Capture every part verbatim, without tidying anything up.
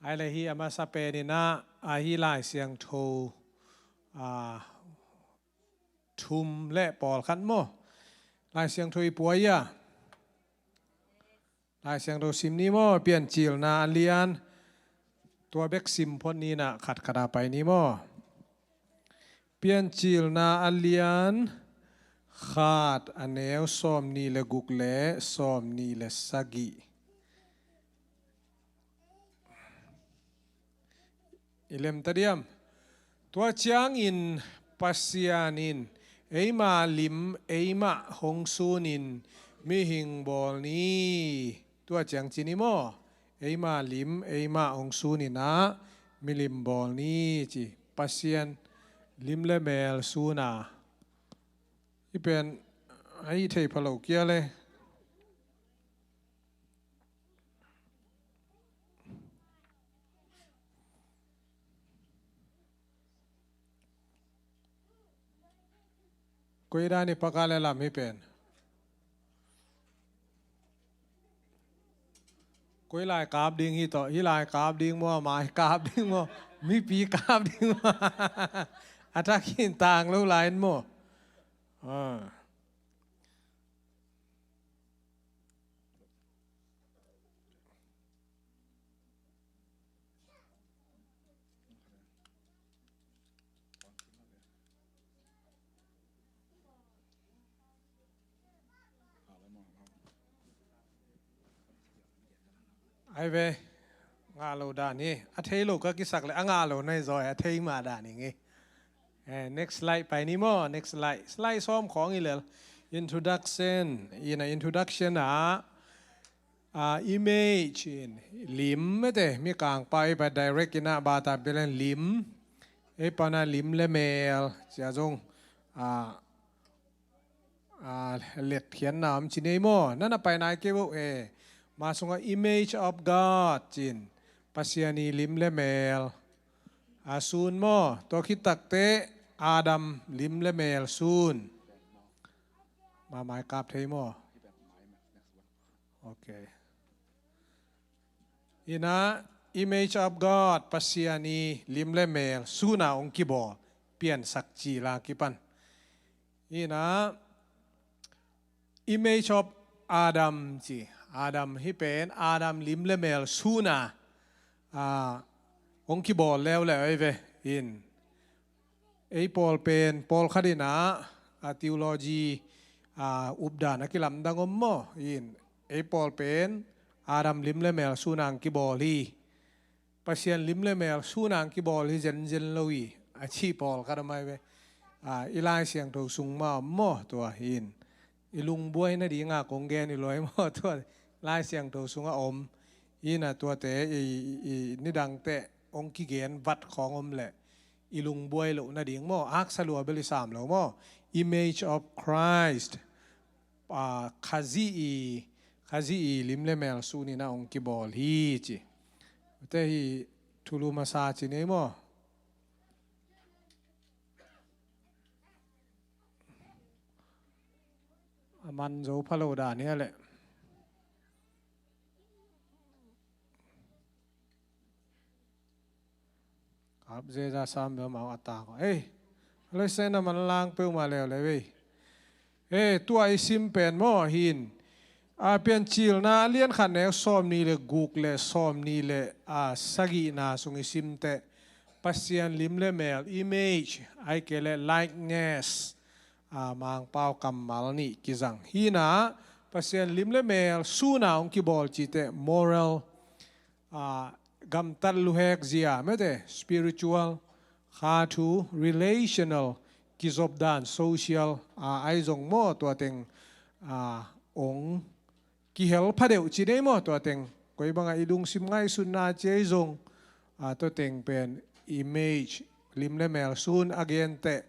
Ai le hi a masa peninah a hi Lai Siangtho a thum le pawlkhat maw? Lai Siangtho i puai a, Lai Siangtho sim ni maw? Piancilna a lian tua bek sim phot ninah khatkhat a pai ni maw? Piancilna a lian khat a neu sawmnih le guk le sawmnih le sagih. I lemta diam? Tua ciangin Pasian in eima lim eimah hong sunin mihing bawl ni. Tua ciang ci ni maw? Eima lim eimah hong suninah milim bawl ni ci. Pasian lim le mel suna. Hi pen a hi thei pha lo kia le. Koi dan i paka le lam hi pen. Koi lai kap ding hi tawh, hi lai kap ding maw, mai kap ding maw, mipi kap ding maw? A thak hin tang lo lai in maw? Ah. Ai ve, ngah lo dan hi. A thei lo ka kisak le a ngah lo nai zaw a thei mah dan hi ngei. Eh, next slide pai ni maw, next slide. Slide sawm khawng i lel. Introduction. Ina introduction ah, ah, image in lim mete, mi kangpa i pa direct ina bata belen lim. Ei pana lim le mel cia zong, ah, ah, letkhiatna om ci nei maw? Nana pai nai kei bo e. Ma sunga image of God cin, Pasian i lim le mel a sun maw? Tua khit takte Adam lim le mel sun. Mamai kap thei maw? Ok. Ina image of God, Pasian i lim le mel suna ong kibawl, piansak ci la kipan. Ina image of Adam ci. Adam hi pen Adam lim le mel suna, ah, ong kibawl leuleu ei ve in. Ei pawl pen pawlkhat ina, a, theology, a, updan a kilamdang om maw in. Ei pawl pen Adam lim le mel suna ong kibawl hi. Pasian lim le mel suna ong kibawl hi zenzen lo hi. A ci pawlkhat a mai ve. A, i Lai Siangtho sung mah om maw tua hi in. I lungbuai nadinga kong gen i luai maw tua Lai Siangtho sunga om. Ina tuate i, i, i nidangte ong kigen vat khawng om le i lungbuai loh nading maw. Aksa lua bel i sam lo maw. Image of Christ. A, Khazih i, Khazih i lim le mel sunina ong kibawl hi ci. Te hi thulu masa ci nei maw. A man zo pha lo dan hi a le. Kap zeza sam bel mau a tak. Ei, a le sena man lang peuhmah leuleu ei. Ei, tua i sim pen maw hin. A, Piancilna a lian khat neu sawmnih le guk le sawmnih le, a, sagihna sung i simte Pasian lim le mel, image, ai ke le likeness, a, Mangpau kammal nih kizang. Hina Pasian lim le mel suna ong kibawl cite moral, a, gamtat luhek zia mete spiritual, kha thu relational, kizopdan social, a, ai zong maw tua teng, a, ong kihel pha deuh ci nei maw tua teng. Koi banga i lungsim ngaihsutna ci ei zong, a, tua teng pen image, lim le mel sun a gente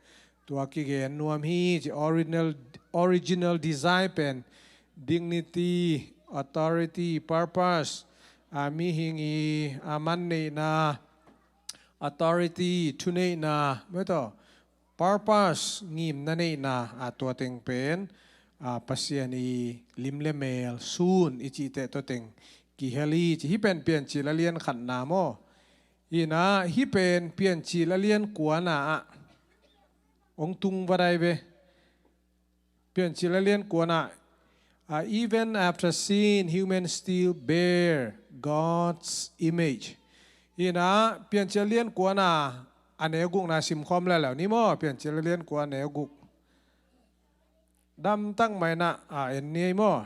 tua kigen nuam hi ci. Original, original design pen dignity, authority, purpose, a, mihing i, a, man neihna, authority, thuneihna, mete purpose, ngimna neihna, a, tua teng pen, a, Pasian i lim le mel sun i cihte tua teng kihel hi ci. Hih pen Piancil a lian khatna maw? Ina hih pen Piancil a lian kuana ah hong tung vadai ve. Piancil a lian kuana, uh, even after sin, humans still bear God's image. Ina Piancil a lian kuana a neu gukna simkhawm leleu ni maw? Piancil a lian kua a neu guk. Damtak maina a en ni ei maw?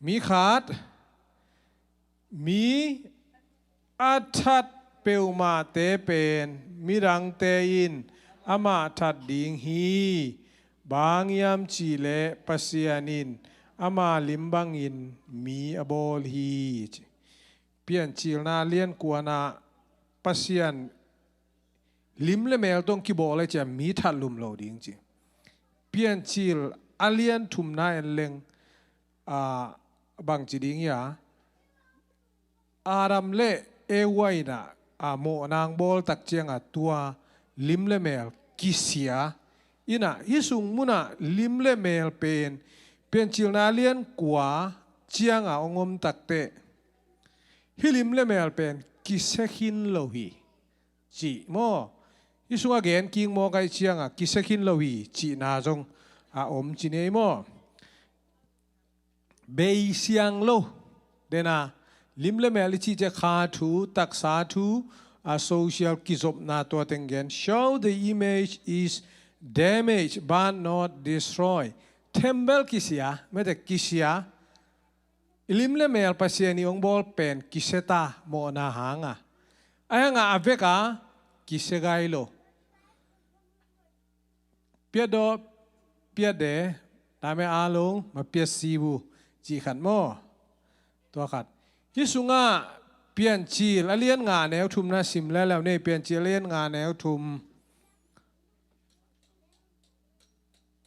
Mi khat, mi a that peuhmahte pen midangte in amah that ding hi. Bang hiam cihleh Pasian in ama lim bangin mi a bawl hi ci. Piancilna lian kuana Pasian lim le mel tawh kibawl a ciah mi that lum lo ding ci. Piancil a lian thumna en leng, ah, bangci ding hia? Adam le Eva in ah, ah, mawhna hong bawl tak ciangah tua lim le mel kisia. Ina hih sung munah lim le mel pen Piancilna lian kua ciangah hong om takteh hih lim le mel pen kisia khin lo hi cih maw? Hih sungah gen kik mawk ahih ciangah kisia khin lo hi cihna zong a om ci ni ei maw? Bei siang lo. Dena lim le mel i cih ciah kha thu, taksa thu, a social kizopna tua teng gen. So the image is damaged but not destroyed. Thembel kisia, mete kisia. I lim le mel Pasian i hong bawl pen kisia ta mawhna hanga. Ahi hanga a veka kisia gai lo. Piat daw, piat de, tame a lo, ma piat si bu, cih khat maw? Tua khat. Hih sungah Piancil a lian nga neu thumna sim leleu ni ei, Piancil a lian nga neu thum.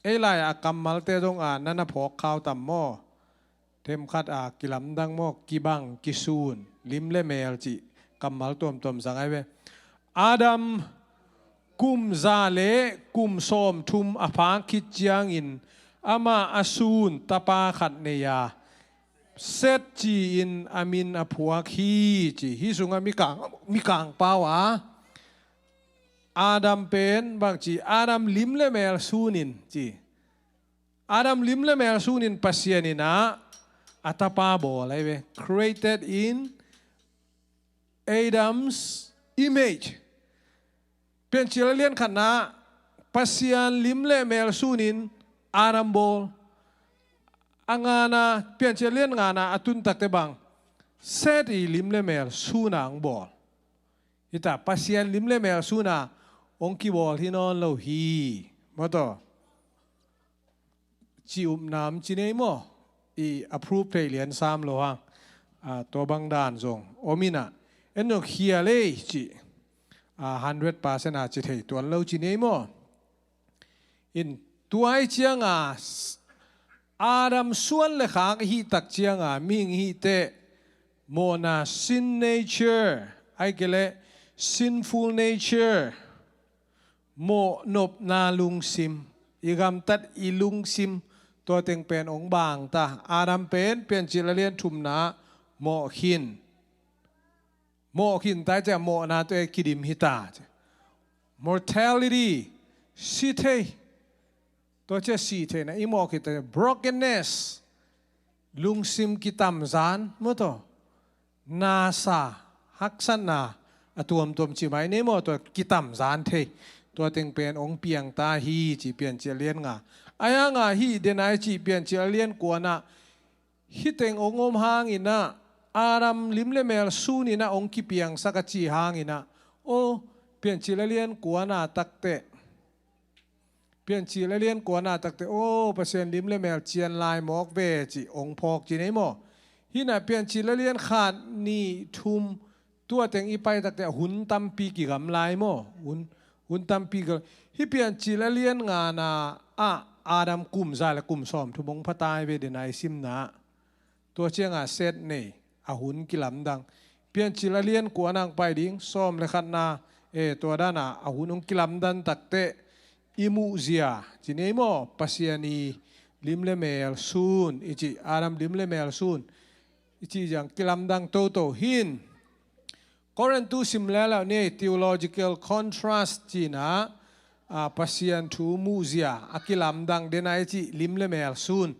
Ei lai a kammalte zong a na na phawk khau tam maw? Themkhat a kilamdang maw, kibang, kisun, lim le mel cih kammal tuamtuam zang ai ve. Adam kum za le kum sawmthum a phak khit ciangin amah a sun tapa khat nei a, Seth ci-in a min a phuak hi ci. Hih sungah Mikang, Mikang pau a Adam pen bangci, Adam lim le mel sunin ci. Adam lim le mel sunin Pasian in ah a tapa bawl ai ve. Created in Adam's image. Piancil a lian khatna Pasian lim le mel sunin Adam bawl. A ngana, Piancil a lian ngana a tun takte bang, Seth i lim le mel suna hong bawl. Hita Pasian lim le mel suna hong kibawl hi nawn lo hi. Maw taw. Ci upna om ci nei maw? I approve thei lian sam lo hang. A, tua bang dan zong om ina. En zong khia lei ci. A, hundred percent a ci thei tuan lo ci nei maw? In tua i cianga Adam suan le khak hih tak cianga mihing hih teh mawhna sin nature, ai kei leh sinful nature, mawh nopna lungsim, i gamtat i lungsim, tua teng pen hong bang ta. Adam pen Piancil a lian thumna mawh khin. Mawh khin tai ciah mawhna tua kidim hi ta. Mortality, si thei. Tua ciah si theihna i mawh khin ta, brokenness, lungsim kitamzan, maw taw. Nasa, haksatna a tuamtuam ci mai nei maw, tua kitamzan thei. Tua teng pen hong piang ta hi ci Piancil a lian nga. Ai a nga hi denai ci Piancil a lian kuana. Hih teng hong om hangin ah Adam lim le mel sunin ah hong kipiangsak a ci hangin ah. Aw, Piancil a lian kuana takteh. Piancil a lian kuana takte, aw, Pasian lim le mel cian lai mawk ve ci hong phawk ci nei maw? Hina Piancil a lian khat nih thum tua teng i pai takte a hun tampi kigam lai maw? Hun, hun tampi kigam. Hih Piancil a lian ngana ah Adam kum za le kum sawmthum hong pha tai ve denai simna. Tua cianga Seth nei a hun kilamdang. Piancil a lian kuana hong pai ding, sawm le khatna, e, tua dana a hun hong kilamdan takteh i muhzia ci nei maw? Pasian i lim le mel sun i cih, Adam lim le mel sun i cih zong kilamdang toto hi. Korintu sim leuleu ni, theological contrast cihna, a, Pasian thu muhzia a kilamdang dena i cih lim le mel sun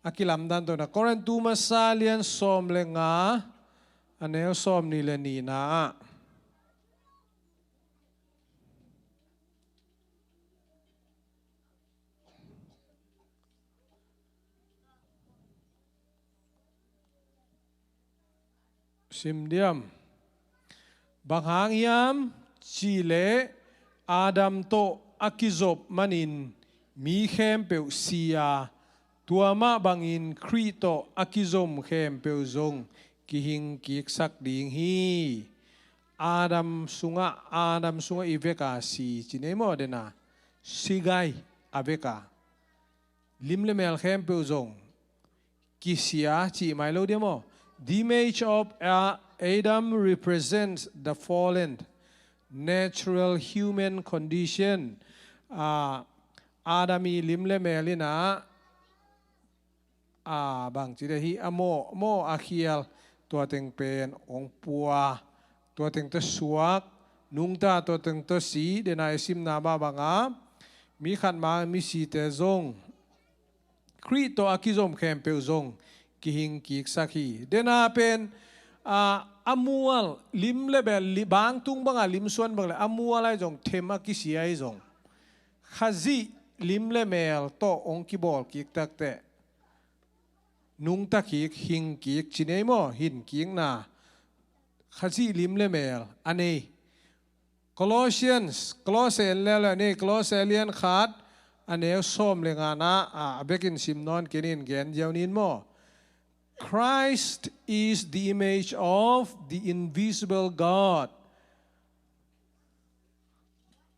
a kilamdang tona. Korintu masa lian sawm le nga, a neu sawmnih le nihna ah. Sim diam. Bang hang hiam cihleh Adam tawh a kizop manin mi khempeuh si a, tua mah bangin Khrih tawh a kizom khempeuh zong kihing kiksak ding hi. Adam sungah, Adam sungah i veka si ci nei maw dena, si gai a veka. Lim le mel khempeuh zong kisia cih mai lo dia maw? The image of, uh, Adam represents the fallen natural human condition. Ah, Adam i lim le mel in ah, ah, bang ci dia hi, a mawh, mawh a khial, tua teng pen hong pua, tua teng tawh suak, nungta, tua teng tawh si, dena i simna mah banga, mi khat ma mi site zong, Khrih tawh a kizom khempeuh zong kihing kiksak hi. Dena pen, a, a mual, lim le bel, li-, bangtung banga lim suan bang le, a mual ai zong, them a kisia ai zong, Khazih lim le mel tawh hong kibawl kik takteh, nungta kik, hing kik ci nei maw, hing kikna, Khazih lim le mel a nei. Colossians, Colossians leuleu ni, Colossians lian khat, a neu sawm le ngana, a, a bekin sim nawn kei ning, gen ziau ning maw. Christ is the image of the invisible God.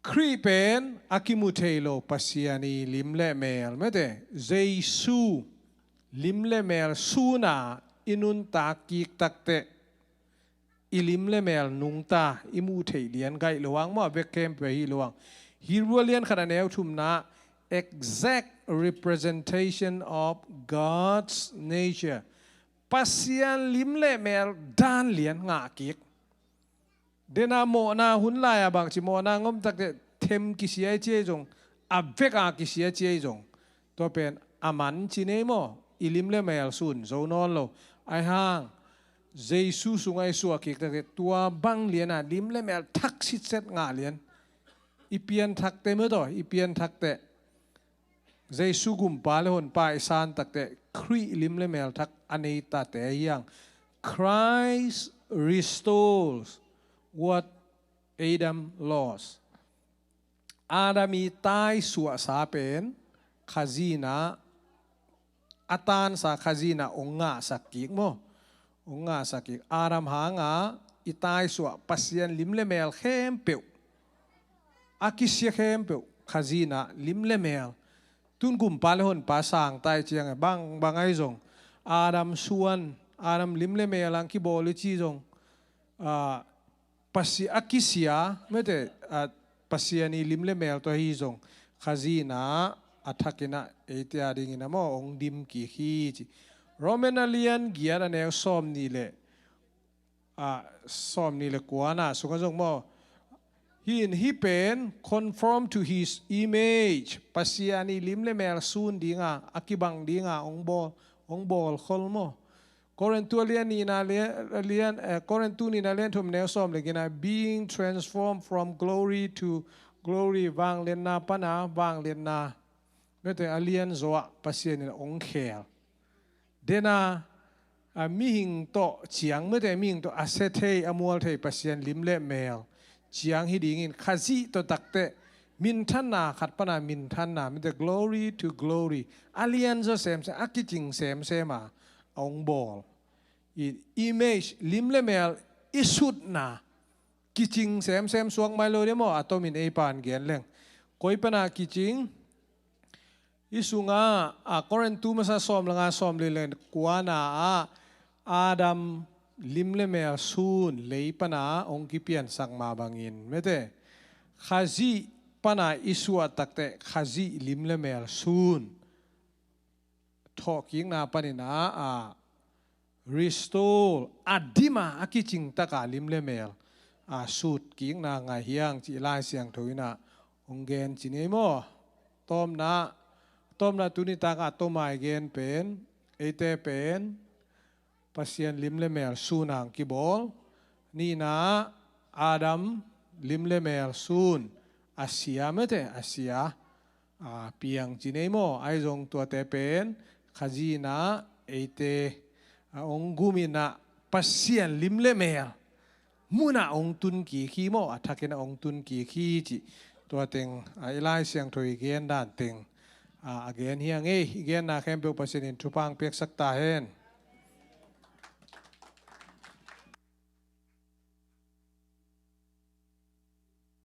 Khrih pen a kimu thei lo Pasian i lim le mel, mete, Jesu lim le mel suna i nuntak kik takteh, i lim le mel nungta, i muh theih lian gaih lo ang maw, a vek khempeuh hi lo ang. Hebrew lian khat a neu thumna, exact representation of God's nature. Pasian lim le mel dan lian ngah kik. Dena mawhna hun lai-a bangci mawhna ngom takteh them kisia ai ci ai zong, a veka kisia ci ai zong, tua pen a man ci nei maw, i lim le mel sun zo nawn lo. Ai hang Jesu sungah i suah kik takteh, tua bang liana lim le mel thak sitset ngah lian. I pianthakte maw taw, i pianthakte, Jesu gumpa le honpa i san takteh, Khrih lim le mel thak a nei tate hi ang. Christ restores what Adam lost. Adam i taisuahsa pen, Khazih in ah, a tansa Khazih in ah hong ngahsak kik maw. Hong ngahsak kik. Adam hanga i taisuah Pasian lim le mel khempeuh, a kisia khempeuh, Khazih in ah lim le mel. Tun gumpa le honpa sang tai ciang, bang, bang ai zong, Adam suan, Adam lim le mel ang kibawl i ci zong, ah, Pasi-, a kisia, mete, a, Pasian i lim le mel tawh hi zong, Khazih in ah a thakin ah eite a dingin ah maw, hong dim kik hi ci. Roman a lian giat a neu sawmnih le, a, sawmnih le kuana sungah zong maw, hi in, hih pen conform to his image, Pasian i lim le mel sun dinga, a kibang dinga hong bawl, hong bawl khol maw. Korintu a lian nihna lian, lian, eh, Korintu nihna lian thum neu sawm le giatna, being transformed from glory to glory, vangliatna pana vangliatna, mete, a lian zawah Pasian in hong khel. Dena, a, mihing tawh ciang, mete, mihing tawh a sia thei, a mual thei Pasian lim le mel ciang hi dingin, Khazih tawh takteh, minthanna khat pana minthanna, mete, glory to glory, a lian zaw semsem, a kicing semsem a, a hong bawl. I image, lim le mel i sutna, kicing semsem suak mai lo dia maw, a tomin ei pan gen leng. Koi pana kicing, i sunga, a, Korintu masa sawm le nga, sawmli le kuana ah, Adam lim le mel sun lei pana hong kipiansak mah bangin, mete, Khazih pana i suah takteh, Khazih lim le mel sun thawhkikna panin ah, a, restore, a dim a, a kicing taka lim le mel, a, sutkikna ngah hiang cih Lai Siangtho in ah hong gen ci ni ei maw. Tawpna, tawpna tuni taka Toma i gen pen, eite pen Pasian lim le mel sun hang kibawl. Nihna, Adam lim le mel sun, a sia mete, a sia, a, piang ci ni ei maw. Ahi zong tuate pen Khazih in ah eite, a, hong gum in ah Pasian lim le mel mun ah hong tun kik hi maw, a thakin ah hong tun kik hi cih tua teng, a, i Lai Siangtho i gen dan teng, a, a gen hiang ei. I genna khempeuh Pasian in thupha hong piaksak ta hen.